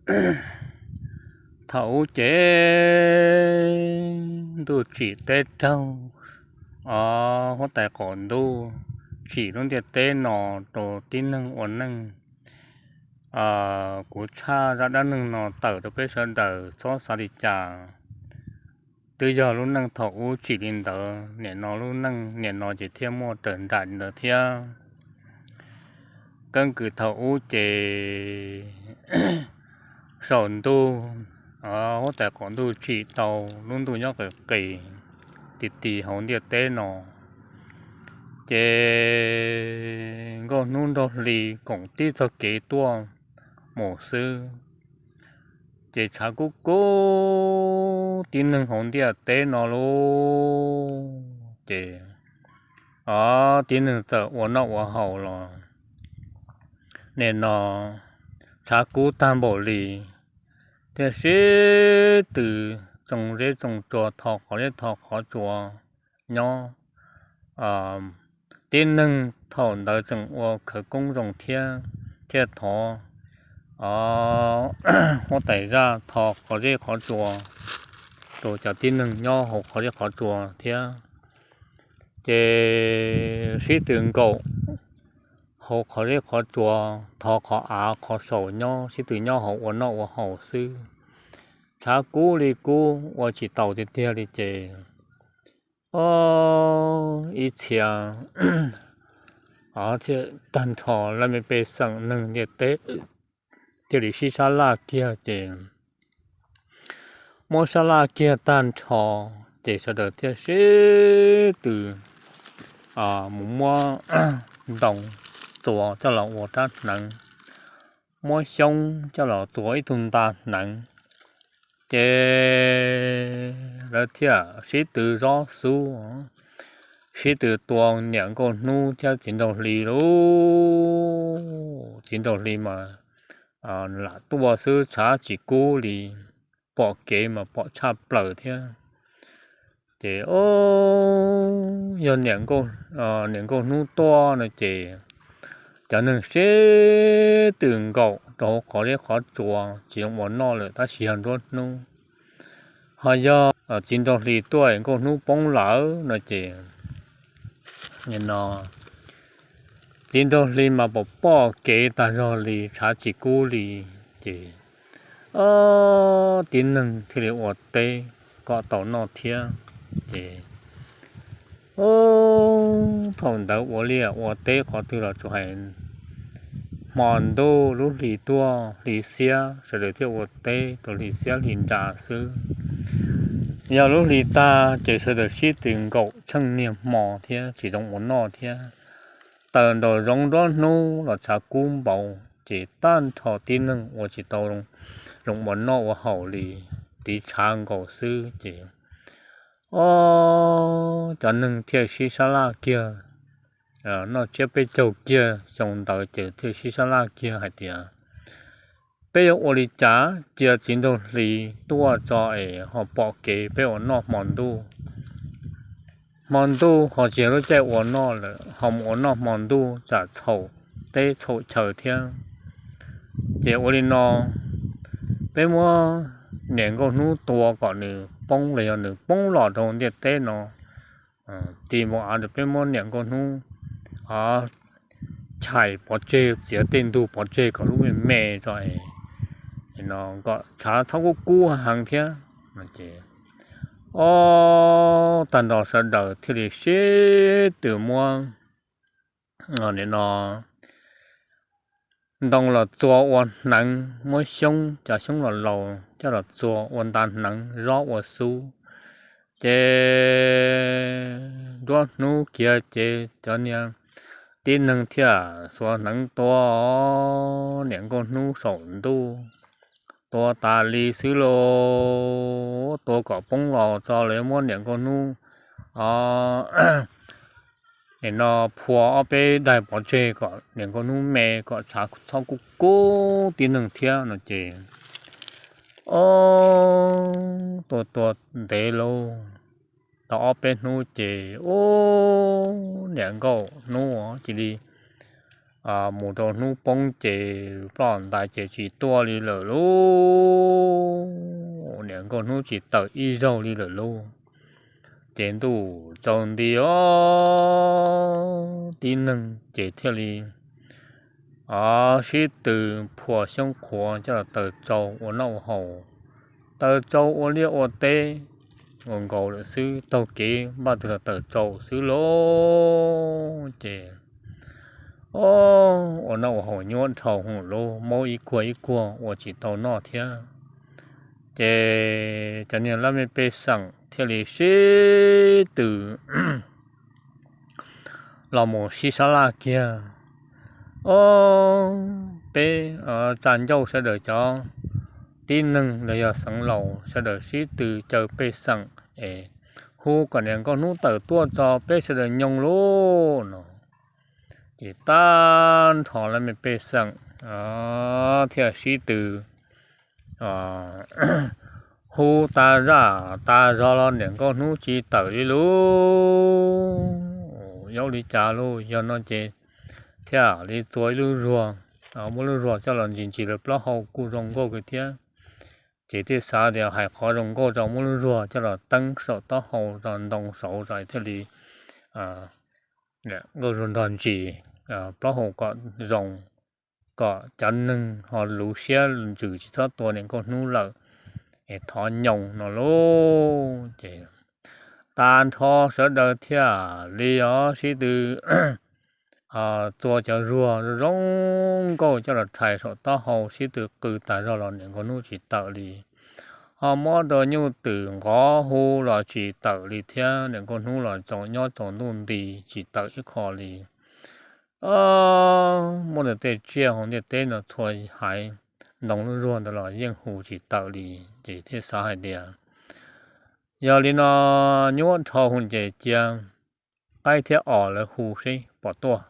Thaum ub ces ntuj tsim teb raug, o, huab tais qaum ntuj tsim lub ntiaj teb no rau tib neeg ua neej. Kuv tshaj zaj dab neeg no tawm rau peb sawv daws txhob xav li cas. Twb yog lub neej thaum ub tsim li ntawd, nim no lub neej nim no ces thiaj muaj raws nraim li ntawd thiab. Keeb kwm thaum ub ces saum ntuj, huab tais qaum ntuj tsim tau lub ntuj nyob qis qis ti ti hauv ntiaj teb no, ces nkauj hnub nraug hli koom tib txoj kev tuaj mus xwb, ces tshav kub kub tib neeg hauv ntiaj teb no lauj. Ces, o, tib neeg txawm ua noj ua haus los nim no tshav kub tag npaum li, thiaj sib tw tsoo zeb tsoo tsua, tho qhov zeb tho qhov tsua nyob. Tib neeg thaum ntawd tseem ua khawv koob zoo thiab, thiaj thov huab tais zaj tho qhov zeb qhov tsua rau cov tib neeg nyob hauv qhov zeb qhov tsua thiab. Ces sib tw nkaum hauv qhov zeb qhov tsua, thov qhov av qhov saum nyob, sib tw nyob hauv ua noj ua haus xwb. Tshav kub li kub ua tsis taus tiag tiag li ces, o, ib txhia thiaj tag nrho laj mej pej xeem neeg ntiaj teb thiaj li sib sab laj kiag ces muab sab laj kiag tag nrho, ces sawv daws thiaj sib tw mus muab ntoo txua coj los ua rab hneev, muab xyoob coj los txua ib tug nta hneev, ces lawv thiaj sib tw zob xub, sib tw tua niam nkauj hnub thiab txiv nraug hli lauj. Txiv nraug hli mas lam tuaj xwb tshav tsis kub li, pom kev mas pom tshaj plaws thiab. Ces, o, yog niam nkauj hnub tuaj no ces cov neeg sib tw nkaum rau hauv qhov zeb qhov tsua tsis zoo ua noj lawm tab sis yog nruab hnub. Ho yog txiv nraug hli tuaj nkauj hnub poob lawm no ces, no txiv nraug hli mas pom pom kev tag zog li tshav tsis kub li. Ces, o, tib neeg thiaj li ua teb kom tau noj thiab. Ces, o, thaum ntawd ua liaj ua teb qhov twg los tsuas hais hmo ntuj lub hli tuaj hli xiab sawv daws thiaj ua teb rau hli xiab hli nra xwb. Yog lub hli tag ces sawv daws sib tw nkaum tsheej niag hmo thiab tsis zoo ua noj thiab. Taws nraum zoov nruab hnub los tshav kub npaum ces tag nrho tib neeg ua tsis tau zoo ua noj ua haus li, tiv tshav nkaus xwb ces, o, cov neeg thiaj sib sab laj kiag, noj tsiab peb caug kiag xyoo ntawd ces thiaj sib sab laj kiag hais tias, peb yuav ua li cas cia txiv nraug hli tuaj tso es ho pom kev peb ua noj hmo ntuj. Hmo ntuj ho tsis yog lub caij ua noj lawm, ho mus ua noj hmo ntuj tsam txhaum teb txhaum chaw thiab. Ces ua li no, peb muab niam nkauj hnub tua kom nws poob los yog nws poob los rau ntiaj teb no, tis npaum av rau peb muab niam nkauj hnub chais pov tseg, txiav tej ntug pov tseg kom lub me me tso, no kom tshav txhob kub kub heev thiab. Ces, o, tag nrho sawv daws thiaj li sib tw muab nim no ntoo los txua ua hneev, muab xyoob, cov xyoob los laus coj los txua ua nta hneev, zob ua xub. Ces nruab hnub kiag ces cov niag tib neeg thiaj xuas hneev tua niam nkauj hnub saum ntuj, tua tas li xwb lauj. Tua kom poob los txo lawv muab niam nkauj hnub, o, nim no phua ob peb daim pov tseg kom niam nkauj hnub me kom tshav txhob kub kub tib neeg thiab no ces, o, tua tua ntev lauj, tau ob peb hnub ces, o, niam nkauj hnub cia li mus rau hnub poob ces ploj ntais ces tsis tuaj li lawm lauj. Niam nkauj hnub tsis tawm ib zaug li lawm lauj. Ces ntuj tsaus nti os, tib neeg ces thiaj li o sib tw phua xyoob qhuav coj los taws tsau ua noj ua haus, taws tsau ua liaj ua teb ua nkaus lawm xwb, taug kev npaj twg los taws tsau xwb lauj. Ces o ua noj ua haus nyuaj dhau hwv lauj, maub ib kuag ib kuag ua tsis tau noj thiab. Ces cov niag laj mej pej xeem thiaj li sib tw los mus sib sab laj kiag. O, peb tsa ncauj sawv daws cov tib neeg los yog xeev laus sawv daws sib tw caw pej xeem es hu kom niam nkauj hnub tawm tuaj tso peb sawv daws nyoo lauj no. Ces tag nrho laj mej pej xeem thiaj sib tw hu tas zaj tas zog los niam nkauj hnub tsis tawm li lauj. Yuav ua li cas lauj, yog no ces thiaj li txua ib lub zuag, muab lub zuag coj los ntsis ntsis lawv plaub hau kuj zoo nkauj kawg thiab. Ces thiaj xav tias hais qhov zoo nkauj tso, muab lub zuag coj los teeb saum taub hau tso, ntoo saud tso thiaj li nkauj zuag nrog ntsis plaub hau kom zoo, kom cov neeg ho luv siab ntsws tsis txhob tua niam nkauj hnub lawm es thov nyoo no lauj. Ces tag nrho sawv daws thiaj li os sib tw txua cov zuag zoo nkauj coj los rhais saum taub hau, sib tw qw tas zog los niam nkauj hnub tsis tawm li. Ho muab rau nyuj twm nqov hu los tsis tawm li thiab, niam nkauj hnub los tsaus nyob tsaus ntuj nti tsis tawm ib qho li. Muab ntawm tej tsiaj hauv ntiaj teb no txhua haiv ntoo lub zuag ntawd los yeej hu tsis tawm li. Ces thiaj xav hais tias yog li no nyuaj dhau hwv ces cia qaib thiab os lawv hu seb pom tuaj.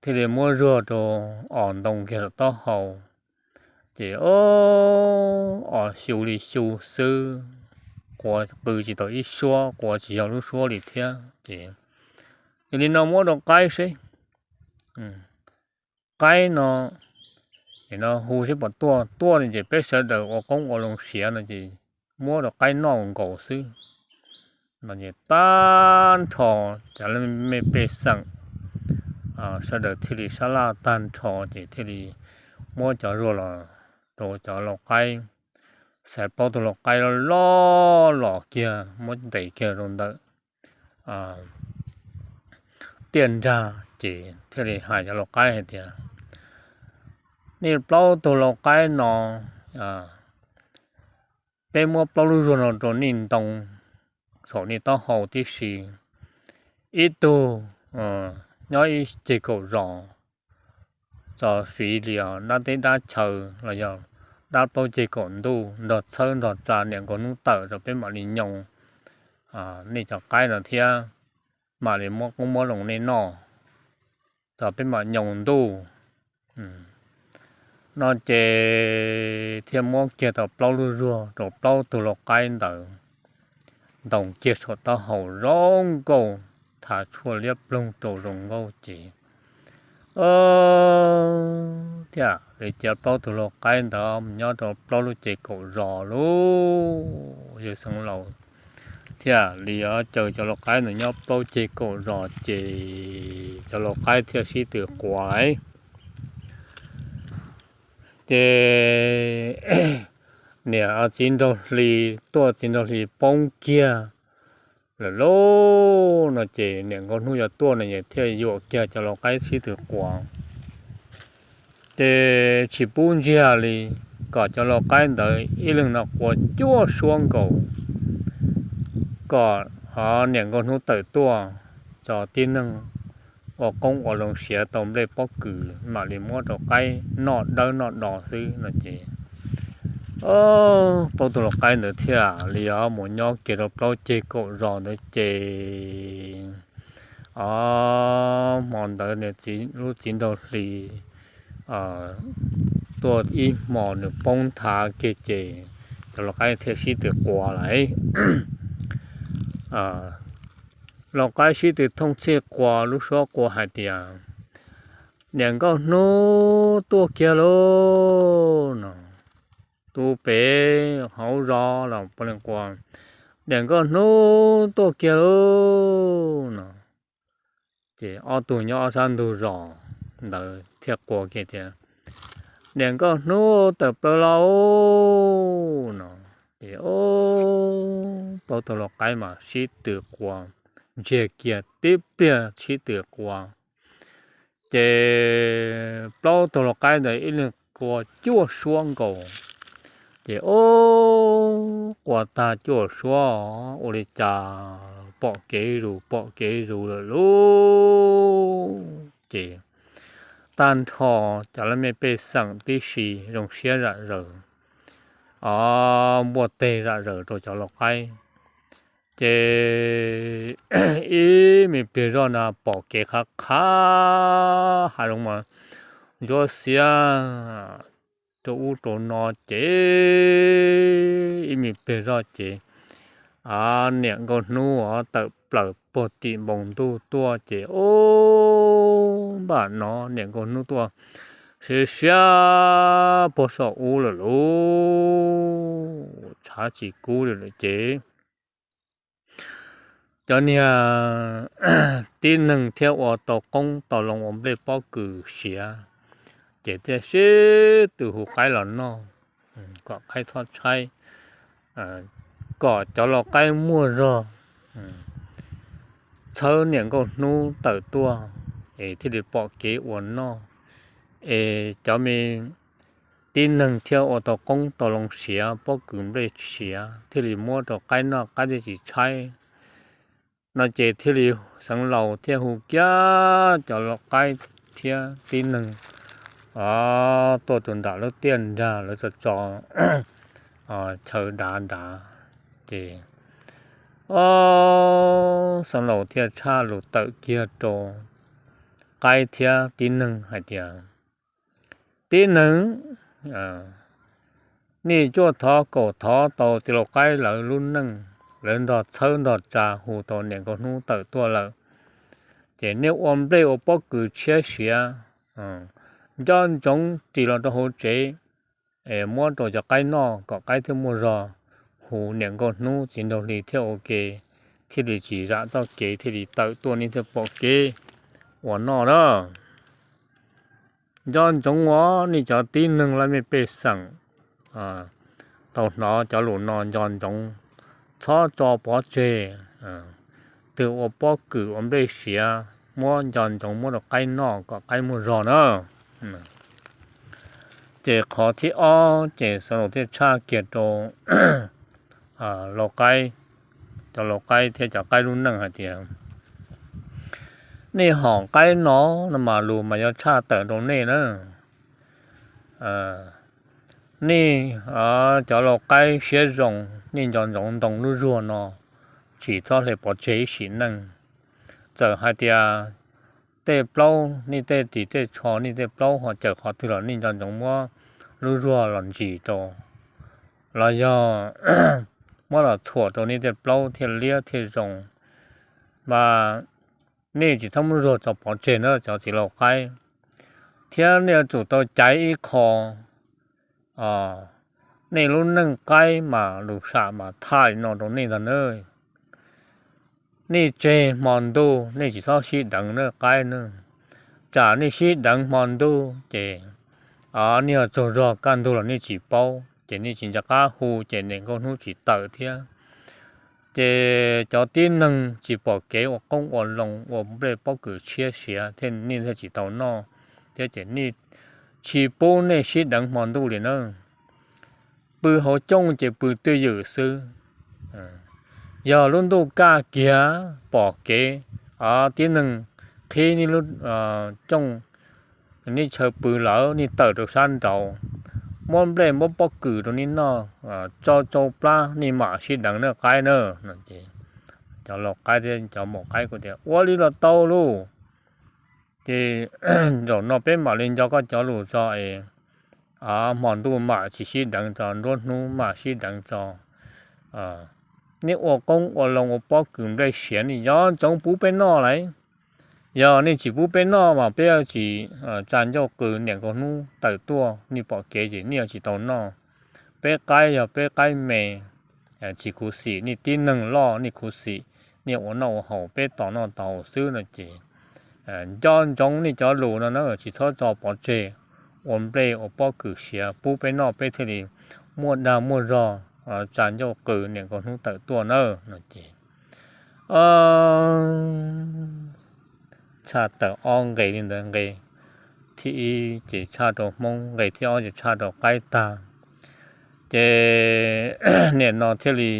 Thiaj li muab zuag rau os ntoo kiag saum taub hau. Ces os xyu li xyu xwb, quav qw tsis tau ib suab, quav tsis yog lub suab li thiab. Ces yog li no muab rau qaib seb, qaib no, no hu seb pom tuaj, tuaj li ces peb sawv daws ua qoob ua loo siav no ces muab rau qaib noj nkaus xwb. No ces tag nrho cov laj mej pej xeem sawv daws thiaj li sab laj tag nrho ces thiaj li muab cov zuag los rau cov lau qaib, xaiv plaub tug lau qaib loj loj los kiag muab ntes kiag rau ntawm tiaj nrag ces thiaj li hais cov lau qaib hais tias, nej plaub tug lau qaib no, peb muab plaub lub zuag no rau nej ntoo saum nej taub hau tib si. Ib tug nyob ib ceg kaum zos, txo fiv li os dab teb dab chaw los yog dab plaub ceg kaum ntuj nrog txhawb nrog tsa niam nkauj hnub tawm tso peb mam li nyoo nej cov qaib no thiab, mam li muab qoob muab loo nej noj, tso peb mam nyoo ntuj. No ces thiaj muab kiag tau plaub lub zuag rau plaub tug lau qaib ntawd, ntoos kiag saum taub hau zoo nkauj, thav tshuaj liab ploog rau zoo nkauj ces thiaj li cia plaub tug lau qaib ntawd mus nyob rau plaub lub ceg kaum zos lauj. Yawg xeev laus thiaj li caw cov lau qaib ntawd nyob plaub ceg kaum zos ces cov lau qaib thiaj sib tw quav lawm. Ces niam txiv nraug hli tuaj, txiv nraug hli poob kiag lawm lauj no ces niam nkauj hnub yuav tuaj no ces thiaj yuam kiag cov lau qaib sib tw quav. Ces tsis pub ntsiag li, kom cov lau qaib ntawd ib leeg no quav cuaj suab nkaus, kom niam nkauj hnub tawm tuaj, tso tib neeg ua qoob ua loo siav tau nplej pob kws mam li muab rau qaib noj dawb noj do xwb no ces plaub tug lau qaib ntawd thiaj li mus nyob kiag rau plaub ceg kaum zos ntawd ces o hmo ntawd niam txiv, lub txiv nraug hli tuaj ib hmo nws poob nthav kiag ces cov lau qaib thiaj sib tw quav lawm. Lau qaib sib tw thooj txhij quav lub suab quav hais tias, Niam nkauj hnub tuaj kiag lauj no. Tus pem hauv zos los poj niam quaj, niam nkauj hnub tuaj kiag lauj no. Ces ob tug nyob ob sab ntug zos ntawd thiaj quaj kiag tias, niam nkauj hnub tawm plaws los no. Ces plaub tug lau qaib mas sib tw quaj, ntsiag kiag tib pliag sib tw quaj. Ces plaub tug lau qaib ntawd ib leeg quaj cuaj suab nkaus. Ces ub, quaj tag cuaj suab ua li cas pom kev zus pom kev zus lawm lauj. Ces tag nrho cov laj mej pej xeem tib si zoo siab zam zaws, o, npuaj teg zam zaws rau cov lau qaib. Ces ib me pliag zoj na pom kev qhav qhav hav zoov mas ntsuab xiab rau ub rau no ces ib me pliag zoj ces niam nkauj hnub tawm plaws puag tim npoo ntuj tuaj ces ub, npaj no niam nkauj hnub tuaj siab siab puag saum ub lawm lauj, tshav tsis kub li lawm ces cov niag tib neeg thiaj ua tau qoob tau loo ua nplej pob kws siav, ces thiaj sib tw hu qaib los noj, kom qaib txhob tshaib, kom cov lau qaib muaj zog, txhawb niam nkauj hnub tawm tuaj es thiaj li pom kev ua noj. Es cov me tib neeg thiaj ua tau qoob tau loo siav, pob kws nplej siav thiaj li muab rau qaib noj qaib thiaj tsis tshaib. No ces thiaj li xeev laus thiaj hu kiag cov lau qaib thiab tib neeg tuaj tus nram lub tiaj nrag lawv tso tso chaw dav nrad, ces xeev laus thiaj tshaj lus tawm kiag rau qaib thiab tib neeg hais tias, tib neeg, nej cuaj thov kaum thov tau txiv lau qaib lawv lub neej, lawv nrog txhawb nrog tsa hu tau niam nkauj hnub tawm tuaj lawm, ces nej ua nplej ua pob kws tshiab siav, nco ntsoov ris los rau hauv tsev, muab rau cov qaib noj kom qaib thiaj muaj zog, hu niam nkauj hnub txiv nraug hli thiaj ua ke, thiaj li tsis zam txoj kev thiaj li tawm tuaj nej thiaj pom kev ua noj na. Nco ntsoov os nej cov tib neeg laj mej pej xeem, tau hnov cov lus no nco ntsoov, txhob tso pov tseg. Twg ua pob kws ua nplej siav muab nco ntsoov muab rau qaib noj kom qaib muaj zog na. Ces qhov thib ob ces xeev laus thiaj tshaj kiag rau lau qaib, cov lau qaib thiab cov qaib lub neej hais tias, nej hom qaib no no mas lus mas yuav tshaj tawm rau nej na. Nej cov lau qaib siab zoo, nej nco ntsoov ntoo lub zuag no, tsis txhob hle pov tseg ib sim neej. Txawm hais tias tej plaub, nej tej ris tej tsho, nej tej plaub ho cawm qhov twg los nej nco ntsoov muab lub zuag los ntsis rau, los yog muab los txhuam rau nej tej plaub thiaj liab thiaj zoo. Mas nej tsis txhob muab zuag tso pov tseg na cov txiv lau qaib, thiab nej yuav tsum tau caiv ib qho nej lub neej qaib mas lus sam mas tham li no rau nej ntag na. Nej tseg hmo ntuj nej tsis txhob sib deev na qaib na. Tsam nej sib deev hmo ntuj ces nej yog tsaug zog kaj ntug los nej tsis paub ces nej tsis nco qab hu ces niam nkauj hnub tsis tawm thiab. Ces cov tib neeg tsis pom kev ua qoob ua loo ua nplej pob kws tshiab siav thiab nej thiaj tsis tau noj thiab ces nej tsis pub nej sib deev hmo ntuj li na. Pw hauv cooj ces pw twj ywm xwb. Yog lub ntuj kaj kiag pom kev, tib neeg qhib nej lub cooj, nej chaw pw lawm nej tawm rau sab nraud, muab nplej muab pob kws rau nej noj, tsau tsau plab nej mam sib deev na qaib na. Cov lau qaib thiab cov maum qaib kuj tias ua li los tau lauj. Ces zaum no peb mam li nco koj cov lus tso es hmo ntuj mam tsis sib deev tso, nruab hnub mam sib deev tso. Nej ua qoob ua loo ua pob kws nplej siav nej nco ntsoov pub peb noj lauj. Yog nej tsis pub peb noj mas peb yuav tsis tsa ncauj qw niam nkauj hnub tawm tuaj, nej pom kev ces nej yuav tsis tau noj. Peb qaib yog peb qaib me, tsis khuv xim, nej tib neeg loj nej khuv xim, nej ua noj ua haus, peb tos noj tos haus xwb no ces nco ntsoov nej cov lus no na, tsis txhob tso pov tseg, ua nplej ua pob kws siav pub peb noj peb thiaj li muaj dag muaj zog tsa ncauj qw niam nkauj hnub tawm tuaj na no ces tshaj tawm ob nqe li ntawd, nqe thib ib ces tshaj rau hmoob, nqe thib ob ces tshaj rau qaib tag. Ces niam no thiaj li,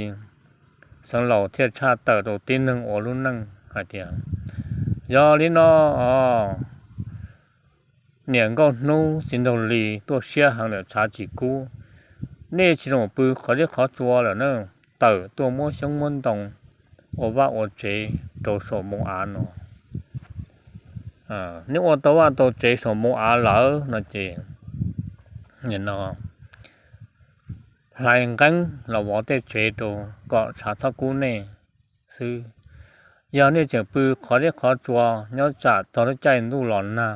xeev laus thiaj tshaj tawm rau tib neeg ua lub neej hais tias, yog li no os, niam nkauj hnub txiv nraug lis tuaj siab heev lawm tshav tsis kub, nej tsis zoo pw qhov zeb qhov tsua lawm na, tawm tuaj muab xyoob muab ntoo ua vaj ua tsev rau saum npoo av no. Nej ua tau vaj tau tsev saum npoo av lawm no ces nim no hlais nqeeb los vov tej tsev rau kom tshav txhob kub nej xwb. Yog nej tseem pw qhov zeb qhov tsua nyob tsam txog lub caij ntuj los nag,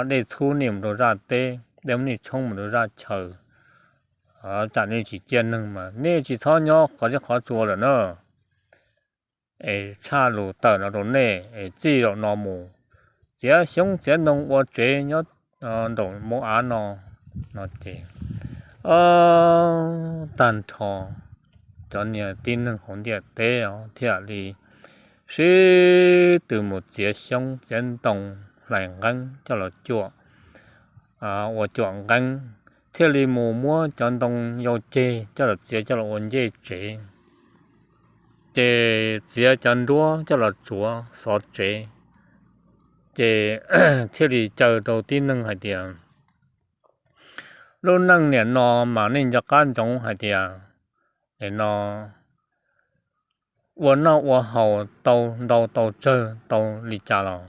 dej txhub nej mus rau zaj teb, dej muab nej tshoob mus rau zaj chaw, tsam nej tsis ciaj neeg mas nej tsis txhob nyob qhov zeb qhov tsua lawm na. Es tshaj lus tawm no rau nej, es txij zaum no mus txiav xyoob txiav ntoo ua tsev nyob nraum npoo av no no ces tag nrho cov niag tib neeg hauv ntiaj teb os thiaj li sib tw mus txiav xyoob txiav ntoo, hlais nqeeb coj los cuam, ua cuam nqeeb, thiaj li mus muab cov ntoo yau ceg coj los txiav coj los ua ncej tsev, ces txiav cov nruab coj los tsuav xov tsev, ces thiaj li caw rau tib neeg hais tias, lub neej niam no mas nej nco qab ntsoov hais tias, nim no ua noj ua haus tau ntau tau tsawg tau li cas los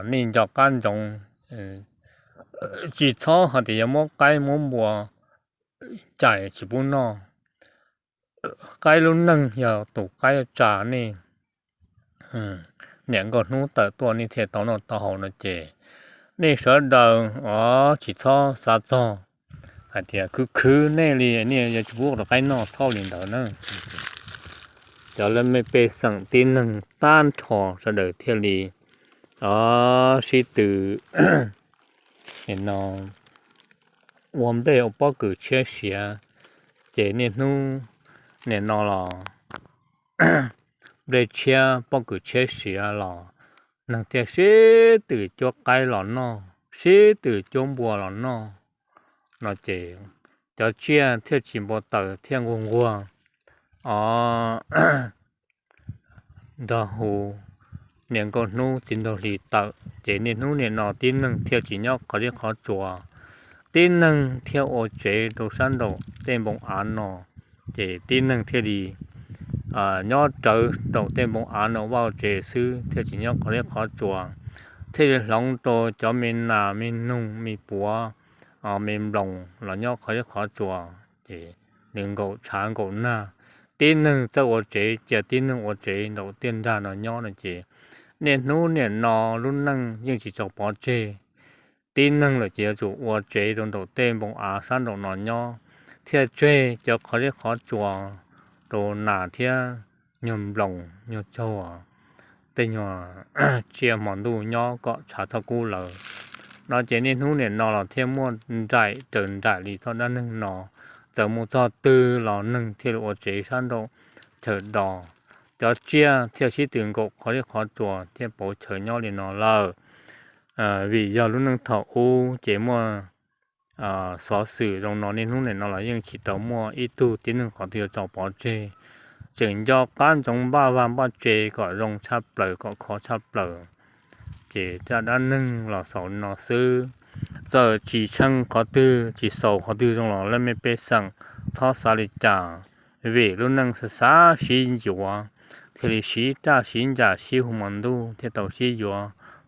nej nco qab ntsoov, tsis txhob hais tias yuav muab qaib muab npua cais tsis pub noj. Qaib lub neej yog tus qaib tsa nej niam nkauj hnub tawm tuaj nej thiaj tau noj tau haus no ces nej sawv daws os tsis txhob xav txog hais tias khwv khwv nej li nej yuav tsis pub rau qaib noj, txhob li ntawd na. Cov laj mej pej xeem tib neeg tag nrho sawv daws thiaj li sib tw no ua nplej ua pob kws tshiab siav, ces niaj hnub nim no los nplej tshiab pob kws tshiab siav los neeg thiaj sib tw cuab qaib los noj, sib tw cuab npua los noj no ces cov tsiaj thiaj tsis npau taws thiaj nquag nquag os nrog hu niam nkauj hnub txiv nraug hli tawm, ces niaj hnub nim no tib neeg thiaj tsis nyob qhov zeb qhov tsua, tib neeg thiaj ua tsev rau sab nraum tej npoo av no, ces tib neeg thiaj li nyob rawv nraum tej npoo av no vaj tsev xwb thiaj tsis nyob qhov zeb qhov tsua, thiaj li hloov rau cov me nas me noog me puav me nploos los nyob qhov zeb qhov tsua, ces nws nkaum tshav nkaum nag, tib neeg txawj ua tsev cia tib neeg ua tsev nraum tiaj nrag no nyob no ces niaj hnub nim no lub neej yeej tsis tso pov tseg. Tib neeg lawm ces yuav tsum ua tsev rau nraum tej npoo av sab nraum no nyob, thiaj tseg cov qhov zeb qhov tsua rau nas thiab nyuag nploos nyuag tsaug, tej nyuag tsiaj hmo ntuj nyob kom tshav txhob kub lawv no ces niaj hnub nim no los thiaj muaj nraim raws nraim li txoj dab neeg no. Txawm mus txog twg los neeg thiaj li ua tsev sab nraum chaw do, cov tsiaj thiaj sib tw nkaum qhov zeb qhov tsua thiaj pauv chaw nyob li no lawm. Vim yog lub neej thaum ub ces muaj xov xwm zoo no niaj hnub nim no los yeej tsis tau muaj ib tug tib neeg qhov twg yuav tso pov tseg. Tseem nco qab ntsoov npaj vaj npaj tsev kom zoo tshaj plaws kom khov tshaj plaws. Ces zaj dab neeg los xaus li no xwb. Txawm tsis tsheej qhov twg tsis xaus qhov twg zoo los laj mej pej xeem txhob xav li cas, vim lub neej xav xav sib yuav, thiaj li sib raj sib ncas sib hu hmo ntuj thiaj tau sib yuav,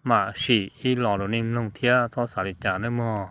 mam sim ib los rau nej mloog thiab txhob xav li cas nawb mog.